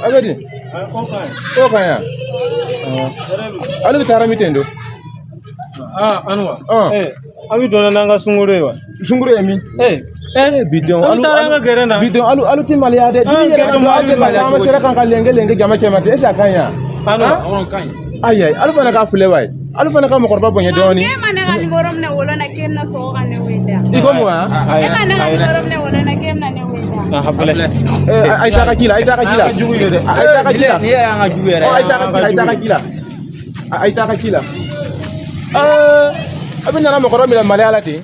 A bɛ di? Ko ka ɲi. Ale bɛ taara min ten don. Ah, Anuwa. An bɛ donna n'an ka sunkuru ye wa? Sunkuru ye min? Eh, Bi denw an taara an ka gɛrɛn na. Bi denw alu ti maloya dɛ. An Bi yɛrɛ gɛrɛ aw tɛ maloya. An bɛ sera kan ka lenge lenge jama cɛ ma ten. Est ce que a ka ɲi wa? Anuwa. Ayi ayi, alu fana ka filɛ wa ye. Alu fana ka mɔgɔkɔrɔba bonya dɔɔni. E ma ne ka numéro minɛ wolo na k'e bɛna sɔgɔ ka ne wele. I ko mun wa? E ma ne ka numéro minɛ wolo na k'e bɛna ne wele. Ah, filɛ. Eh, ayi taa ka ci la, ayi taa ka ci la. An ka jugu ye dɛ. Ayi taa ka ci la. Nin yɛrɛ y'an ka jugu yɛrɛ. Ɔ, ayi taa ka ci la, ayi taa ka ci la. Ayi taa ka ci la. Eh, a bɛ nana mɔgɔkɔrɔba minɛ maloya la ten.